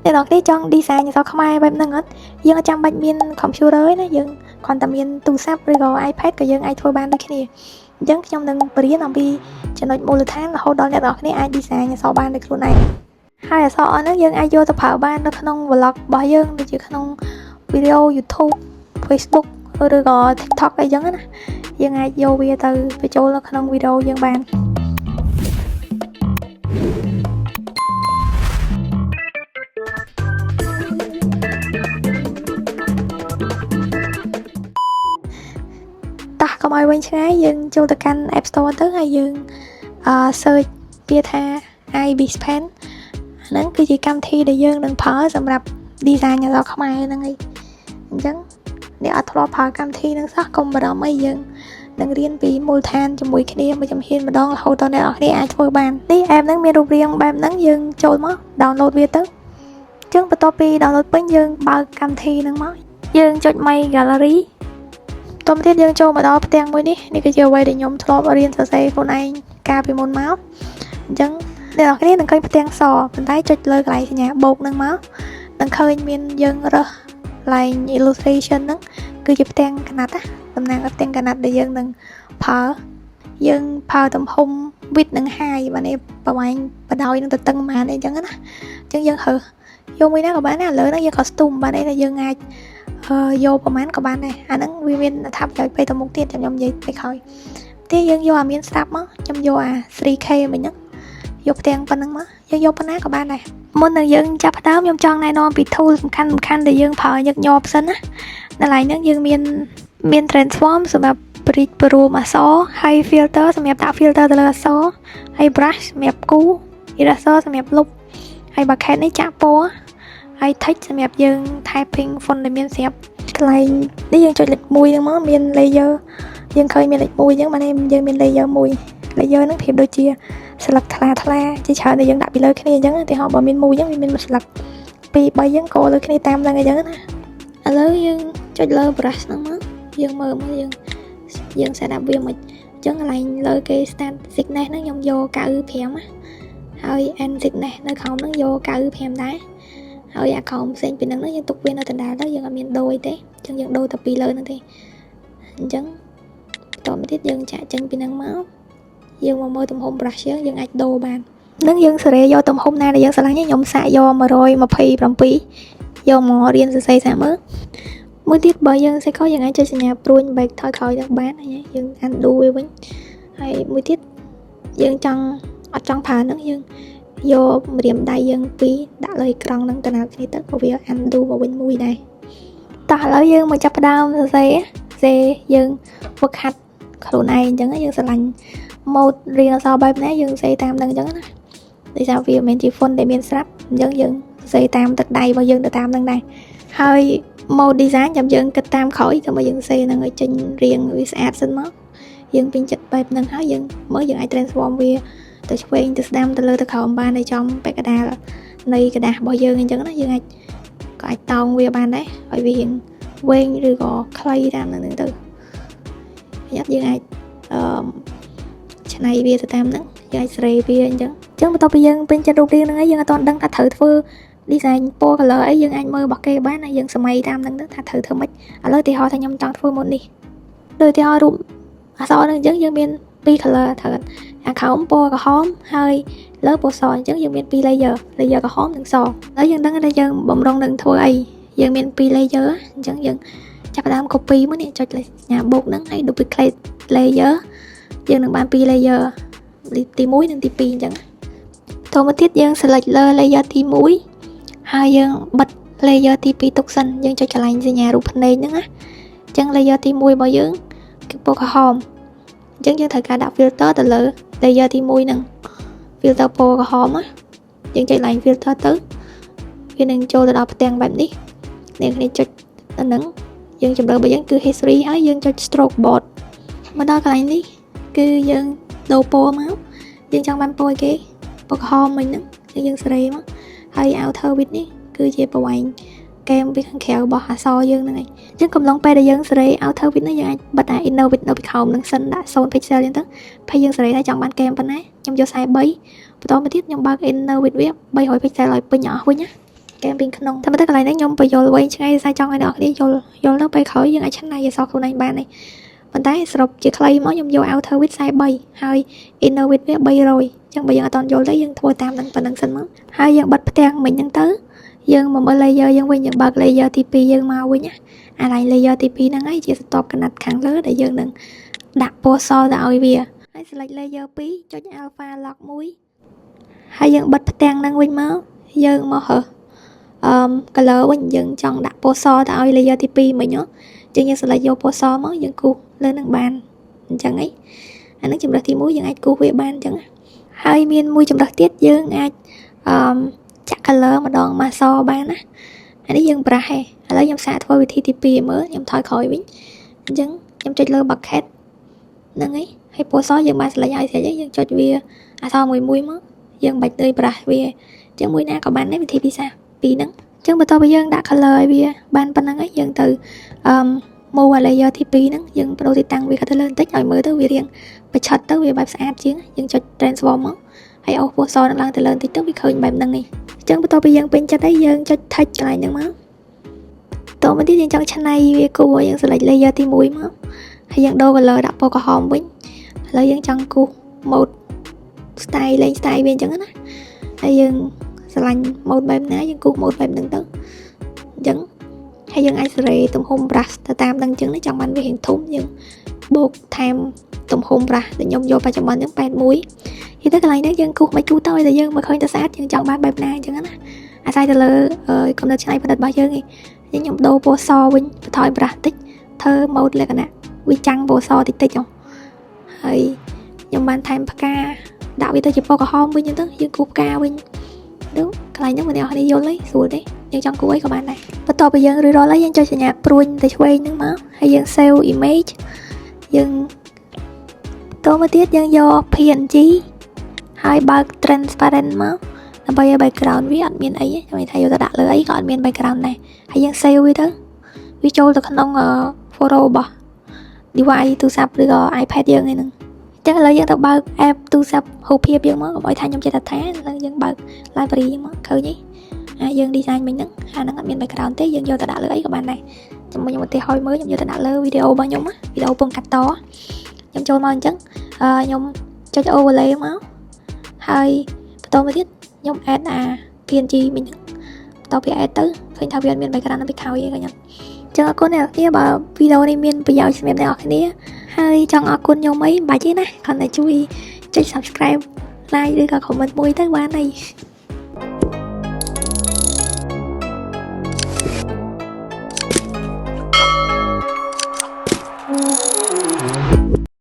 អ្នកនរគ្នាចង់ design អក្សរខ្មែរបែបហ្នឹងអត់យើងអត់ចាំបាច់មាន computer ទេណាយើងគ្រាន់តែមានទូរស័ព្ទឬក៏ iPad ក៏យើងអាចធ្វើបានដូចគ្នាអញ្ចឹងខ្ញុំនឹងបរៀនអំពីចំណុចមូលដ្ឋានរហូតដល់អ្នកនរគ្នាអាច design អក្សរបានដោយខ្លួនឯងហើយអក្សរអស់ហ្នឹងយើងអាចយកទៅប្រើបាននៅក្នុង vlog របស់យើងដូចជាក្នុង video YouTube, Facebook ឬក៏ TikTok អីចឹងណាយើងអាចយកវាទៅបញ្ចូលនៅក្នុងវីដេអូយើងបាន តោះកុំឲ្យវែងឆ្ងាយយើងចូលទៅកាន់ App Store ទៅហើយយើងអឺ search ពាក្យថា ibis Pen ហ្នឹងគឺជាកម្មវិធីដែលយើងនឹងប្រើសម្រាប់ design អក្សរខ្មែរហ្នឹងឯងអញ្ចឹងអ្នកអត់ធ្លាប់ប្រើកម្មវិធីហ្នឹងសោះកុំបារម្ភអីយើងនឹងរៀនពីមូលដ្ឋានជាមួយគ្នាមួយជំហានម្ដងរហូតដល់អ្នកនរគ្នាអាចធ្វើបាននេះ app ហ្នឹងមានរូបរាងបែបហ្នឹងយើងចូលមក download វាទៅអញ្ចឹងបន្ទាប់ពី download ពេញយើងបើកកម្មវិធីហ្នឹងមកយើងចុច My Gallery តទៅទៀតយើងចូលមកដល់ផ្ទាំងមួយនេះនេះគឺជាអ្វីដែលខ្ញុំធ្លាប់រៀនសរសេរខ្លួនឯងកាលពីមុនមកអញ្ចឹងអ្នកនរគ្នានឹងឃើញផ្ទាំងសប៉ុន្តែចុចលើកន្លែងសញ្ញាបូកហ្នឹងមកនឹងឃើញមានយើងរើសកន្លែង illustration ហ្នឹងគឺជាផ្ទាំងកណាត់ណាតំណាងឲ្យផ្ទាំងកណាត់ដែលយើងនឹងប្រើយើងប្រើទំហំ width និង height បាទនេះប្រវែងបដោយនឹងទៅតឹងប៉ុន្មានអីចឹងណាអញ្ចឹងយើងរើសយកមួយណាក៏បានដែរឥឡូវហ្នឹងយើង custom បានអីដែលយើងអាច យកប្រហែលក៏បានដែរអាហ្នឹងវាមានអត្ថប្រយោជន៍ពេលទៅមុខទៀតចាំខ្ញុំនិយាយពេលក្រោយទីយើងយកអាមានស្រាប់មកខ្ញុំយកអា 3K មិញហ្នឹងយកផ្ទាំងប៉ុណ្ណឹងមកយើងយកប៉ុណ្ណាក៏បានដែរមុននឹងយើងចាប់ផ្ដើមខ្ញុំចង់ណែនាំពី tool សំខាន់សំខាន់ដែលយើងប្រើញឹកញាប់សិនណានៅឡៃហ្នឹងយើងមាន transform សម្រាប់ព្រីចព្រមអក្សរហើយ filter សម្រាប់ដាក់ filter ទៅលើអក្សរហើយ brush សម្រាប់គូ eraser សម្រាប់លុបហើយ bucket នេះចាក់ពណ៌ហើយ text សម្រាប់យើង typing font ដែលមានស្រាប់កន្លែងនេះយើងចុចលេខ1ហ្នឹងមកមាន layer យើងឃើញមានលេខ1អញ្ចឹងបានយើងមាន layer 1 layer ហ្នឹងប្រៀបដូចជាស្លឹកថ្លាថ្លាជាច្រើនដែលយើងដាក់ពីលើគ្នាអញ្ចឹងឧទាហរណ៍បើមាន1អញ្ចឹងវាមានមួយស្លឹក2 3អញ្ចឹងក៏លើគ្នាតាមហ្នឹងអញ្ចឹងណាឥឡូវយើងចុចលើ brush ហ្នឹងមកយើងមើលមកយើងយើង set up វាមិនអញ្ចឹងកន្លែងលើគេ start thickness ហ្នឹងខ្ញុំយក95ណាហើយ end thickness នៅក្រោមហ្នឹងយក95ដែរហើយអាក្រោមផ្សេងពីហ្នឹងយើងទុកវានៅដដែលទៅយើងអត់មានដូរទេអញ្ចឹងយើងដូរតែពីលើហ្នឹងទេអញ្ចឹងបន្តមកទៀតយើងចាក់ចេញពីហ្នឹងមកយើងមកមើលទំហំ brush យើងយើងអាចដូរបាននឹងយើងសេរីយកទំហំណាដែលយើងស្រឡាញ់ខ្ញុំសាកយក127យកមករៀនសរសេរសាកមើលមួយទៀតបើយើងសេខុសយើងអាចចុចសញ្ញាព្រួញ back ថយក្រោយទៅបានហើយយើង undo វាវិញហើយមួយទៀតយើងចង់អត់ចង់ប្រើហ្នឹងយើងយកម្រាមដៃយើងពីរដាក់លើអេក្រង់ហ្នឹងទៅណាគ្នាទៅក៏វា undo មកវិញមួយដែរតោះឥឡូវយើងមកចាប់ផ្ដើមសរសេរសេយើងហ្វឹកហាត់ខ្លួនឯងអញ្ចឹងយើងស្រឡាញ់ម៉ូដរៀនអក្សរបែបណាយើងសេតាមហ្នឹងអញ្ចឹងណាដោយសារវាមិនមែនជា font ដែលមានស្រាប់អញ្ចឹងយើងសរសេរតាមទឹកដៃរបស់យើងទៅតាមហ្នឹងដែរហើយ mode design ចាំយើងគិតតាមក្រោយធ្វើឲ្យយើងសេហ្នឹងឲ្យចេញរាងវាស្អាតសិនមកយើងពេញចិត្តបែបហ្នឹងហើយយើងមើលយើងអាច transform វាទៅឆ្វេងទៅស្ដាំទៅលើទៅក្រោមបានในចំពាក់កណ្ដាលនៃក្រដាសរបស់យើងអញ្ចឹងណាយើងអាចក៏អាចតោងវាបានដែរឲ្យវារៀងវែងឬក៏ខ្លីតាមហ្នឹងទៅញ៉ាត់យើងអាចអឺឆ្នៃវាទៅតាមហ្នឹងយើងអាចស្រេវាអញ្ចឹងអញ្ចឹងបន្ទាប់ពីយើងពេញចិត្តរូបរាងហ្នឹងហើយយើងអត់ទាន់ដឹងថាត្រូវធ្វើ design ពណ៌ color អីយើងអាចមើលរបស់គេបានហើយយើងសម័យតាមហ្នឹងទៅថាត្រូវធ្វើម៉េចឥឡូវឧទាហរណ៍ថាខ្ញុំចង់ធ្វើម៉ូតនេះដូចឧទាហរណ៍រូបអក្សរហ្នឹងអញ្ចឹងយើងមានពីរ color ត្រូវអាក្រោមពណ៌ក្រហមហើយលើពណ៌សអញ្ចឹងយើងមានពីរ layer layer ក្រហមនិងសហើយយើងដឹងថាយើងបំរុងនឹងធ្វើអីយើងមានពីរ layer អញ្ចឹងយើងចាប់ផ្ដើម copy មកនេះចុចសញ្ញាបូកហ្នឹងហើយ duplicate layer យើងនឹងបានពីរ layer ទី1និងទី2អញ្ចឹងតមកទៀតយើង select លើ layer ទី1ហើយយើងបិទ layer ទី2ទុកសិនយើងចុចកន្លែងសញ្ញារូបភ្នែកហ្នឹងណាអញ្ចឹង layer ទី1របស់យើងគឺពណ៌ក្រហមអញ្ចឹងយើងត្រូវការដាក់ filter ទៅលើ layer ទី1ហ្នឹង filter ពណ៌ក្រហមណាយើងចុច line filter ទៅវានឹងចូលទៅដល់ផ្ទាំងបែបនេះអ្នកគ្នាចុចទៅហ្នឹងយើងជម្រើសរបស់យើងគឺ history ហើយយើងចុច stroke both មកដល់កន្លែងនេះគឺយើងដូរពណ៌មកយើងចង់បានពណ៌អីគេពណ៌ក្រហមមិញហ្នឹងយើងសេរីមកហើយ outer width នេះគឺជាប្រវែងគែមពីខាងក្រៅរបស់អក្សរយើងហ្នឹងឯងអញ្ចឹងកំឡុងពេលដែលយើងសេរី outer width នេះយើងអាចបិទអា inner width នៅពីក្រោមហ្នឹងសិនដាក់0 pixel អញ្ចឹងទៅហើយយើងសេរីថាចង់បានគែមប៉ុណ្ណាខ្ញុំយក43បន្តមកទៀតខ្ញុំបើក inner width វា300 pixel ឲ្យពេញអស់វិញណា គែមពីក្នុងតែប៉ុន្តែកន្លែងនេះខ្ញុំបញ្យល់វែងឆ្ងាយស្អែកចង់ឲ្យអ្នកនរគ្នាយល់យល់ទៅពេលក្រោយយើងអាចឆ្នៃអក្សរខ្លួនឯងបានឯងប៉ុន្តែសរុបជាខ្លីមកខ្ញុំយក outer width 43ហើយ inner width វា300អញ្ចឹងបើយើងអត់តន់យល់ទេយើងធ្វើតាមនឹងប៉ុណ្្នឹងសិនមកហើយយើងបិទផ្ទាំងមិញហ្នឹងទៅយើងមកមើល layer យើងវិញយើងបើក layer ទី2យើងមកវិញណាអាឡែង layer ទី2ហ្នឹងហើយជាស្រទាប់កណាត់ខាងលើដែលយើងនឹងដាក់ពណ៌សទៅឲ្យវាហើយ select layer 2ចុច alpha lock 1ហើយយើងបិទផ្ទាំងហ្នឹងវិញមកយើងមករើសអឺ color វិញយើងចង់ដាក់ពណ៌សទៅឲ្យ layer ទី2មិញហ៎អញ្ចឹងយើង select យកពណ៌សមកយើងគូសលើនឹងបានអញ្ចឹងហីអាហ្នឹងជម្រើសទី1យើងអាចគូសវាបានអញ្ចឹងហើយមានមួយជម្រើសទៀតយើងអាចអឺចាក់ color ម្ដងមកសបានណាអានេះយើងប្រាស់ហេឥឡូវខ្ញុំសាកធ្វើវិធីទី2ឲ្យមើលខ្ញុំថយក្រោយវិញអញ្ចឹងខ្ញុំចុចលើ bucket ហ្នឹងហើយហើយពណ៌សយើងបាន select ឲ្យស្រាប់យើងចុចវាអក្សរមួយមួយមកយើងមិនបាច់នឿយប្រាស់វាអញ្ចឹងមួយណាក៏បានដែរវិធីពិសាពីរហ្នឹងអញ្ចឹងបន្ទាប់ពីយើងដាក់ color ឲ្យវាបានប៉ុណ្្នឹងហើយយើងទៅអឺ move layer ទី2ហ្នឹងយើងប្ដូរទីតាំងវាក៏ទៅលើបន្តិចឲ្យមើលទៅវារៀងបញ្ឆិតទៅវាបែបស្អាតជាងយើងចុច transform មកហើយអូសពណ៌សនឹងឡើងទៅលើបន្តិចទៅវាឃើញបែបហ្នឹងឯងអញ្ចឹងបន្ទាប់ពីយើងពេញចិត្តហើយយើងចុច tick កន្លែងហ្នឹងមកតមកទៀតយើងចង់ឆ្នៃវាគួរយើង select layer ទី1មកហើយយើងដូរ color ដាក់ពណ៌ក្រហមវិញឥឡូវយើងចង់គូស mode style លេង style វាអញ្ចឹងណាហើយយើងស្រឡាញ់ mode បែបណាយើងគូស mode បែបហ្នឹងទៅអញ្ចឹងហើយយើងអាចសេរីទំហំ brush ទៅតាមនឹងអញ្ចឹងណាចង់បានវារៀងធំយើងបូកថែមទំហំ brush ដែលខ្ញុំយកបច្ចុប្បន្នហ្នឹង81និយាយទៅកន្លែងហ្នឹងយើងគូសមិនគូសទៅឲ្យតែយើងមកឃើញទៅស្អាតយើងចង់បានបែបណាអញ្ចឹងណាអាស្រ័យទៅលើកំណត់ច្នៃប្រឌិតរបស់យើងឯងខ្ញុំដូរពណ៌សវិញបន្ថយ brush តិចធ្វើ mode លក្ខណៈវាចាំងពណ៌សតិចតិចហើយខ្ញុំបានថែមផ្កាដាក់វាទៅជាពណ៌ក្រហមវិញអញ្ចឹងទៅយើងគូសផ្កាវិញទៅកន្លែងហ្នឹងបងប្អូនយល់ទេស្រួលទេយើងចង់គូអីក៏បានដែរបន្ទាប់ពីយើងរួចរាល់ហើយយើងចុចសញ្ញាព្រួញទៅឆ្វេងហ្នឹងមកហើយយើង save image យើងតមកទៀតយើងយក PNG ហើយបើក transparent មកដើម្បីឲ្យ background វាអត់មានអីទេចាំថាយកទៅដាក់លើអីក៏អត់មាន background ដែរហើយយើង save វាទៅវាចូលទៅក្នុង photo របស់ device ទូរស័ព្ទឬក៏ iPad យើងឯហ្នឹងអញ្ចឹងឥឡូវយើងទៅបើក app ទូរស័ព្ទរូបភាពយើងមកកុំឲ្យថាខ្ញុំចេះតែថាឥឡូវយើងបើក library យើងមកឃើញទេអាយើង design មិញហ្នឹងអាហ្នឹងអត់មាន background ទេយើងយកទៅដាក់លើអីក៏បានដែរខ្ញុំខ្ញុំឧទាហរណ៍មើលខ្ញុំយកទៅដាក់លើវីដេអូរបស់ខ្ញុំវីដេអូពងកាត់តខ្ញុំចូលមកអញ្ចឹងខ្ញុំចុច overlay មកហើយបន្តមកទៀតខ្ញុំ add អា PNG មិញហ្នឹងបន្ទាប់ពី add ទៅឃើញថាវាអត់មាន background នៅពីក្រោយទេឃើញអត់ចឹងអរគុណអ្នកនរគ្នាបើវីដេអូនេះមានប្រយោជន៍សម្រាប់អ្នកនរគ្នាហើយចង់អរគុណខ្ញុំអីមិនបាច់ទេណាគ្រាន់តែជួយចុច subscribe like ឬក៏ comment មួយទៅបានហើយ។